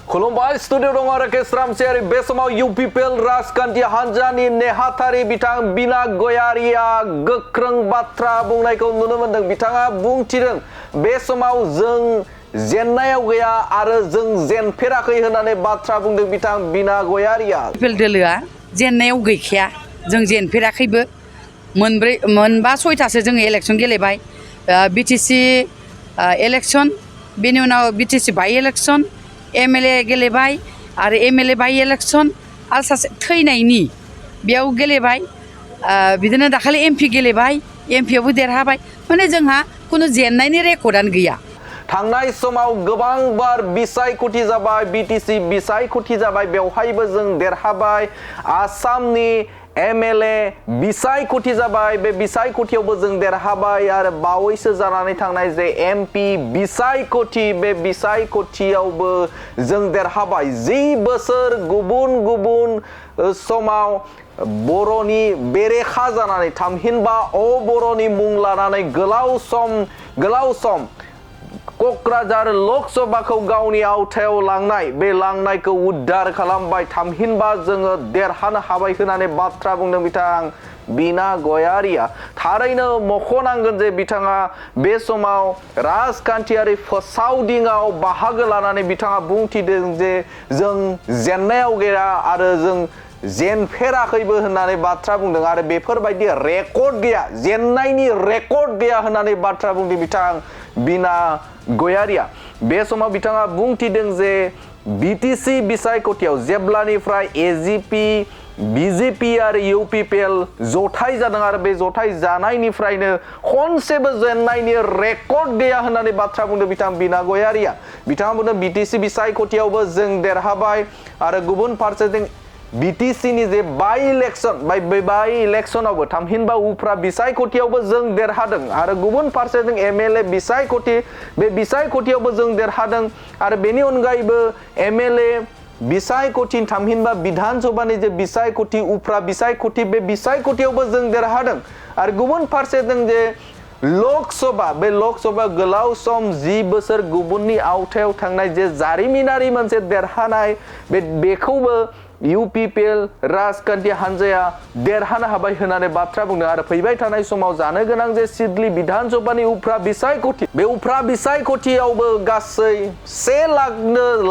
खुलुमबाय स्टुडिअ दं आरो केस्रामसियारि बे समाव इउपिपिएल राजखान्थि हान्जानि नेहाथारि बिथां बिना गयारिया गोख्रों बाथ्रा बुंनायखौ नुनो मोनदों। बिथाङा बुंथिदों बे समाव जों जेननायाव गैया आरो जों जेनफेराखै होननानै बाथ्रा बुंदों बिथां बिना गयारिया। इउपिपिएल दोलोआ जेननायाव गैखाया, जों जेनफेराखैबो। मोनबा सयथासो जोङो इलेक्सन गेलेबाय। बिटिसि इलेक्सन, बेनि उनाव बिटिसि बाइ इलेक्सन, एमएलए गेलेबाय आरो एमएलए बाइ इलेक्सन आरो सासे थैनायनि बेयाव गेलेबाय। बिदिनो दाखालि एमपि गेलेबाय, एमपियावबो देरहाबाय। माने जोंहा खुनु जेननायनि रेकर्डआनो गैया। थांनाय समाव गोबां बार बिसायख'थि जाबाय, बिटिसि बिसायख'थि जाबाय, बेवहायबो जों देरहाबाय। आसामनि एमएलए बिसायख'थि जाबाय, बे बिसायख'थियावबो जों देरहाबाय आरो बावैसो जानानै थांनाय जे एमपि बिसायख'थि, बे बिसायख'थियावबो जों देरहाबाय। 10 बोसोर गुबुन गुबुन समाव बर'नि बेरेखा जानानै थामहिनबा अबर'नि मुं लानानै गोलाव सम क'क्राझार लकसभाखौ गावनि आवथायाव लांनाय, बे लांनायखौ उद्धार खालामबाय। थामहिनबा जोङो देरहानो हाबाय होननानै बाथ्रा बुंदों बिथां बिना गयारिया। थारैनो मख'नांगोन जे बिथाङा बे समाव राजखान्थियारि फोसावदिङाव बाहागो लानानै बिथाङा बुंथिदों जे जों जेननायाव गैया आरो जों जेनफेराखैबो होननानै बाथ्रा बुंदों आरो बेफोरबायदि रेकर्ड गैया, जेननायनि रेकर्ड गैया होननानै बाथ्रा बुंदों बिथां बिना गयारिया। बे समाव बिथाङा बुंथिदों जे बिटिसि बिसायख'थियाव जेब्लानिफ्राय एजिपि, बिजेपि आरो इउपिपिएल जथाय जादों आरो बे जथाय जानायनिफ्रायनो खनसेबो जेननायनि रेकर्ड गैया होननानै बाथ्रा बुंदों बिथां बिना गयारिया। बिथाङा बुंदों बिटिसि बिसायख'थियावबो जों देरहाबाय आरो गुबुन फारसेथिं बिटिसिनि जे बाइ इलेक्सनावबो थामहिनबा उफ्रा बिसायख'थियावबो जों देरहादों आरो गुबुन फारसेथिं एमएलए बिसायख'थि, बे बिसायख'थियावबो जों देरहादों आरो बेनि अनगायैबो एमएलए बिसायख'थि थामहिनबा बिधान सभानि जे बिसायख'थि, उफ्रा बिसायख'थि, बे बिसायख'थियावबो जों देरहादों आरो गुबुन फारसेथिं जे लकसभा, बे लकसभा गोलाव सम 10 बोसोर गुबुननि आवथायाव थांनाय जे जारिमिनारि मोनसे देरहानाय, बेखौबो इउपिपिएल राजखान्थि हान्जाया देरहानो हाबाय होननानै बाथ्रा बुंदों आरो फैबाय थानाय समाव जानो गोनां जे सिडली बिधान सभानि उफ्रा बिसायख'थि, बे उफ्रा बिसायख'थियावबो गासै 1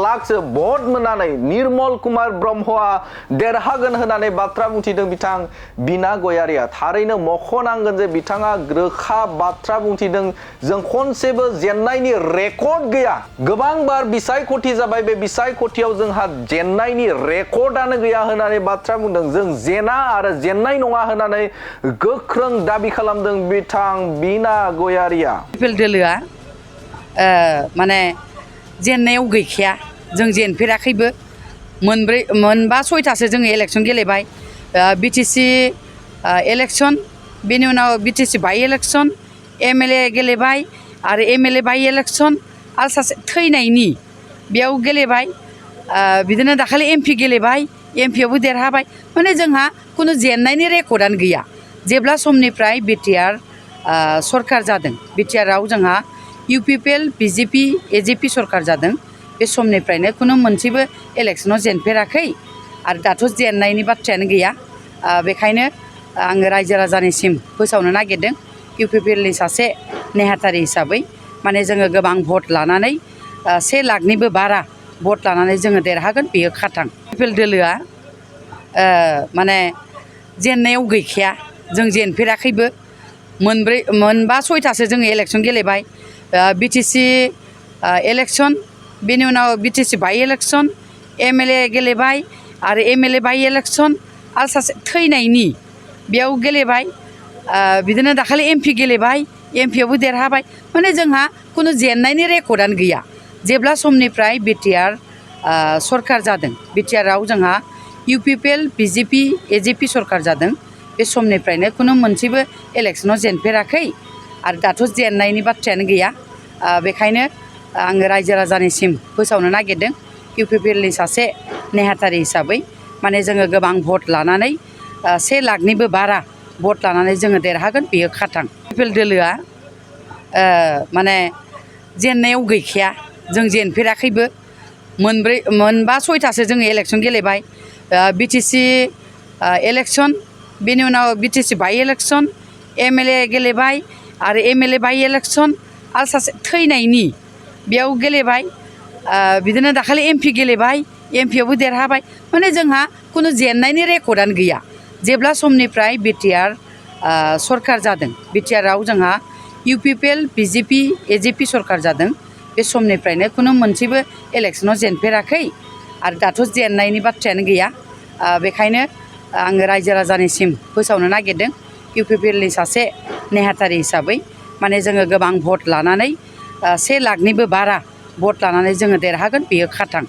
लाखसो भट मोननानै निर्मल कुमार ब्रह्मआ देरहागोन होननानै बाथ्रा बुंथिदों बिथां बिना गयारिया। थारैनो मख'नांगोन जे बिथाङा रोखा बाथ्रा बुंथिदों जों खनसेबो जेननायनि रेकर्ड गैया। गोबां बार बिसायख'थि जाबाय, बे बिसायख'थियाव जोंहा जेननायनि रेकर्ड गैया होननानै बाथ्रा बुंदों। जों जेना आरो जेननाय नङा होननानै गोख्रों दाबि खालामदों बिथां बिना गयारिया। इउपिपिएल दोलोआ माने जेननायाव गैखाया, जों जेनफेराखैबो। मोनबा सयथासो जोङो इलेक्सन गेलेबाय। बिटिसि इलेक्सन, बेनि उनाव बिटिसि बाइ इलेक्सन, एमएलए गेलेबाय आरो एमएलए बाइ इलेक्सन आरो सासे थैनायनि बेयाव गेलेबाय। बिदिनो दाखालि एमपि गेलेबाय, एमपियावबो देरहाबाय। माने जोंहा खुनु जेननायनि रेकर्डआनो गैया। जेब्ला समनिफ्राय बिटिआर सरकार जादों, बिटिआरआव जोंहा इउपिपिएल, बिजेपि, एजिपि सरकार जादों, बे समनिफ्रायनो खुनु मोनसेबो इलेक्सनाव जेनफेराखै आरो दाथ' जेननायनि बाथ्रायानो गैया। बेखायनो आङो रायजो राजानिसिम फोसावनो नागिरदों इउपिपिएलनि सासे नेहाथारि हिसाबै, माने जोङो गोबां भट लानानै 1 लाखनिबो बारा भट लानानै जोङो देरहागोन, बेयो खाथां। इउपिपिएल दोलोआ माने जेननायाव गैखाया, जों जेनफेराखैबो। मोनबा सयथासो जोङो इलेक्सन गेलेबाय। बिटिसि इलेक्सन, बेनि उनाव बिटिसि बाइ इलेक्सन, एमएलए गेलेबाय आरो एमएलए बाइ इलेक्सन आरो सासे थैनायनि बेयाव गेलेबाय। बिदिनो दाखालि एमपि गेलेबाय, एमपियावबो देरहाबाय। माने जोंहा खुनु जेननायनि रेकर्डआनो गैया। जेब्ला समनिफ्राय बिटिआर सरकार जादों, बिटिआरआव जोंहा इउपिपिएल, बिजेपि, एजिपि सरकार जादों, बे समनिफ्रायनो खुनु मोनसेबो इलेक्सनाव जेनफेराखै आरो दाथ' जेननायनि बाथ्रायानो गैया। बेखायनो आङो रायजो राजानिसिम फोसावनो नागिरदों इउपिपिएलनि सासे नेहाथारि हिसाबै, माने जोङो गोबां भट लानानै 1 लाखनिबो बारा भट लानानै जोङो देरहागोन, बेयो खाथां। इउपिपिएल दोलोआ माने जेननायाव गैखाया, जों जेनफेराखैबो। मोनबा सयथासो जोङो इलेक्सन गेलेबाय बिटिसि इलेक्सन बेनि उनाव बिटिसि बाइ इलेक्सन एमएलए गेलेबाय आरो एमएलए बाइ इलेक्सन आरो सासे थैनायनि बेयाव गेलेबाय बिदिनो दाखालि एमपि गेलेबाय एमपियावबो देरहाबाय माने जोंहा खुनु जेननायनि रेकर्डआनो गैया जेब्ला समनिफ्राय बिटिआर सरकार जादों बिटिआरआव जोंहा इउपिपिएल बिजेपि एजेपि सरकार जादों बे समनिफ्रायनो खुनु मोनसेबो इलेक्सनाव जेनफेराखै आरो दाथ' जेननायनि बाथ्रायानो गैया बेखायनो आङो रायजो राजानिसिम फोसावनो नागिरदों इउपिपिएलनि सासे नेहाथारि हिसाबै माने जोङो गोबां भट लानानै 1 लाखनिबो बारा भट लानानै जोङो देरहागोन बेयो खाथां।